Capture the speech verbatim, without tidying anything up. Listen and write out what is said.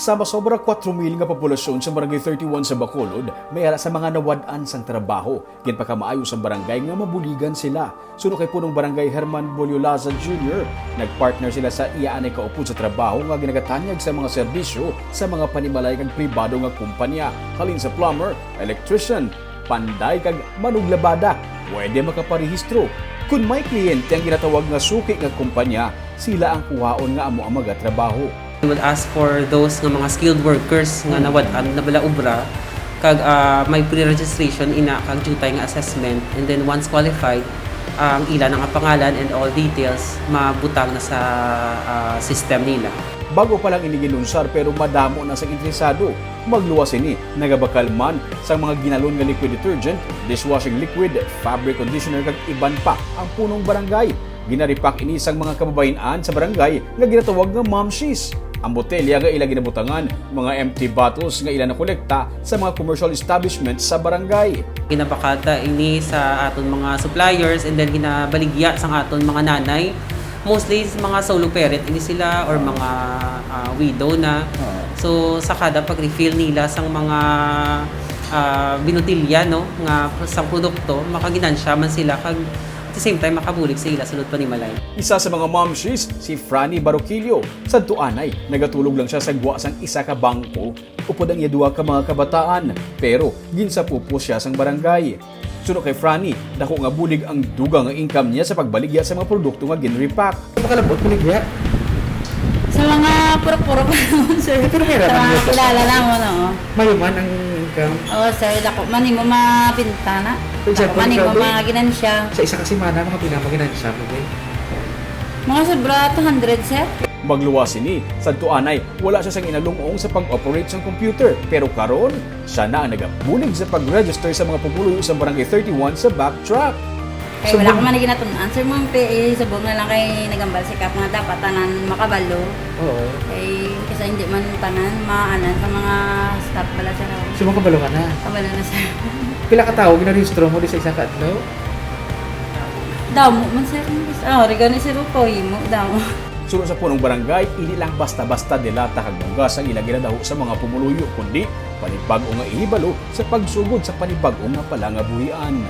Sa masobra kuwatro mil nga populasyon sa Barangay thirty-one sa Bacolod, may ara sa mga nawad-an sang trabaho. Ginpakamaayo sang barangay nga mabuligan sila. Suno kay Punong Barangay Herman Bolyolaza Junior, nagpartner sila sa iya anay kaupod sa trabaho nga ginagatanyag sa mga serbisyo sa mga panimalay kag pribado nga kumpanya, halin sa plumber, electrician, panday kag manuglabada. Pwede makaparehistro. Kon may kliyente ang ginatawag nga suki nga kumpanya, sila ang kuhaon nga amo ang magatrabaho. We will ask for those nga mga skilled workers nga nawad-an na bala obra, kag, ah, may pre-registration ina kag due time nga assessment, and then once qualified, ang ila na nga pangalan and all details mabutang na sa, ah, system nila. Bago pa lang ini gilunsar, pero madamo na sang interesado. Magluwas sini, nagabakal man sang mga ginalon nga liquid detergent, dishwashing liquid, fabric conditioner, kag iban pa ang punong barangay. Ginarepack ini sang mga kababayen-an sa barangay nga ginatawag nga mamshies. Ang botelya nga ila ginabutangan, mga empty bottles nga ila nakolekta sa mga commercial establishment sa barangay. Ginabakal ta ini sa aton mga suppliers, and then ginabaligya sang aton mga nanay. Mostly sa mga solo parent ini sila or mga, ah, widow na. Oo. So, sa kada pag-refill nila sang mga, ah, binutilya, no, nga sang produkto, makaginansya man sila kag at the same time makabulig sa ila sulod panimalay. Isa sa mga mamshies si Franny Baroquillo. Sadto anay, nagatulog lang siya sa gwa sang isa ka bangko upod ang iya duha ka mga kabataan, pero ginsapupos siya sang barangay. Suno kay Franny, dako nga bulig ang dugang nga income niya sa pagbaligya sa mga produkto nga ginrepack. Makalabot baligya? Sa mga purok-purok lang, sir. Pero may Sa raman mga mo sa kilala namon, oo. Mayo man ang income? Oo, sir. Dako man imo mabinta na. For Dako example, man imo ikaw, mga ginansya. Sa isa ka semana, mga pila maginansya mo, be? Mga sobra two hundred, sir. Magluwas sini, sadto anay, wala siya sang inalungong sa pag-operate sang computer. Pero karon, siya na ang nagabulig sa pag-register sa mga pumuluyo sa Barangay thirty-one sa Backtrack. Kay So, wala mag- ko man ginatun-an, sir, mga P A, subong na lang kay nagambal si Kap nga dapat tanan makabalo. Oo. Kay, kasi hindi man tanan maanan sa mga staff bala, sir. So, makabalo ka na? Kabalo na, sir. Pila ka tawo ginarehistro mo di sa isa ka adlaw? Damo man, sir. Ah, regani, sir, ko, himo, damo. Suno sa punong barangay, hindi lang basta-basta delata kag bugas ang ila ginadaho sa mga pumuluyo, kundi panibag-o nga ihibalo sa pagsugod sa panibag-o nga palangabuhian.